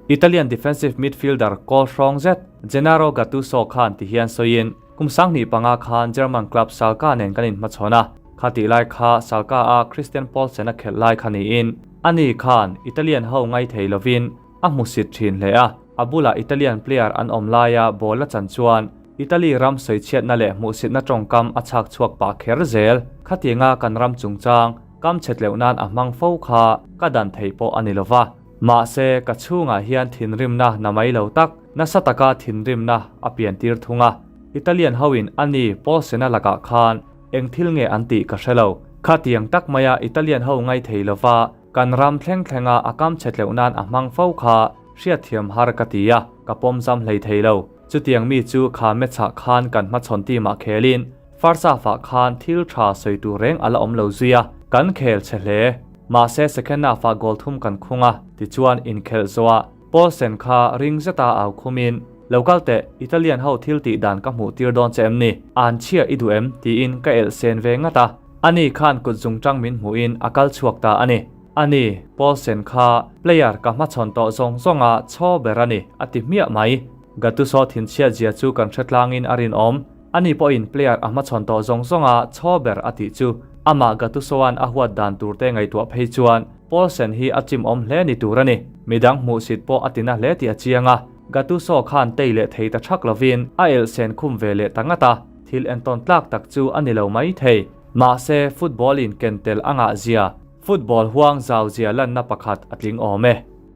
Italian defensive midfielder kawl hrawng zet Gennaro Gattuso khan ti hian sawiin, Kum 2005 khan German club Schalke nen kan inhmachhawn a, khatih lai kha Schalke a Christian Poulsen a khelh lai kha niin, ani khan Italian ho ngai thei lovin a hmusit thin hle a, a bulah Italian player an awm laia ball a chan chuan Italy ram sawichhiatna leh hmuhsitna tawngkam a chhak chhuak pah kher zel. Khatianga kan ram chungchang kam chhetleuh nan a hmang fo kha ka dan theih pawh a ni lova. Mahse, ka chhungah hian thinrimna na mai lo tak, nasa taka thinrimna a piantir thung a. Italian hoin a ni Paulsena lakah khan eng thil nge an tih ka hre lo. Khatiang tak maia Italian ho ngai thei lova kan ram thleng thlenga a kam chhetleuh nan a hmang fo kha hriatthiam har ka ti a, ka pawm zam hlei thei lo. Chutiang mi chu kha match-ah khan kan hmachhawn team-ah khelin Farsafa khan thil tha sawi tur reng a la awm lo zui a, kan khel che hle. Mahse second half-ah goal thum kan khung a, tichuan inkhelh zawhah Paulsen kha ring zeta au khumin, Lo kal teh, Italian ho thil tih dan ka hmuh tir dawn che em ni? An chhia i duh em? tiin ka elh sen ve ngat a. Ani khan kut zungtang min hmuhin a kal chhuak ta a ni. Ani, Paulsen kha player ka hmachhawn tawh zawng zawnga chhaw ber a ni, a ti hmiah mai. Gattuso thinchhiat zia chu kan hre tlangin a rinawm. Ani pawhin player a hmachhawn tawh zawng zawnga chhaw ber a tih chu amah Gattuso-a'n a huat dan turte ngaihtuah phei chuan Paulsen hi a chimawm hle ni tur a ni. Midang hmuhsit pawh a tina hle tih a chiang a, Gattuso khan tei leh thei ta thak lovin a elhsen khum ve leh ta ngat a, thil entawn tlak tak chu a ni lo mai thei. Mahse, football-in ken tel a ngah zia, football huang zau zia lanna pakhat a tling awm e.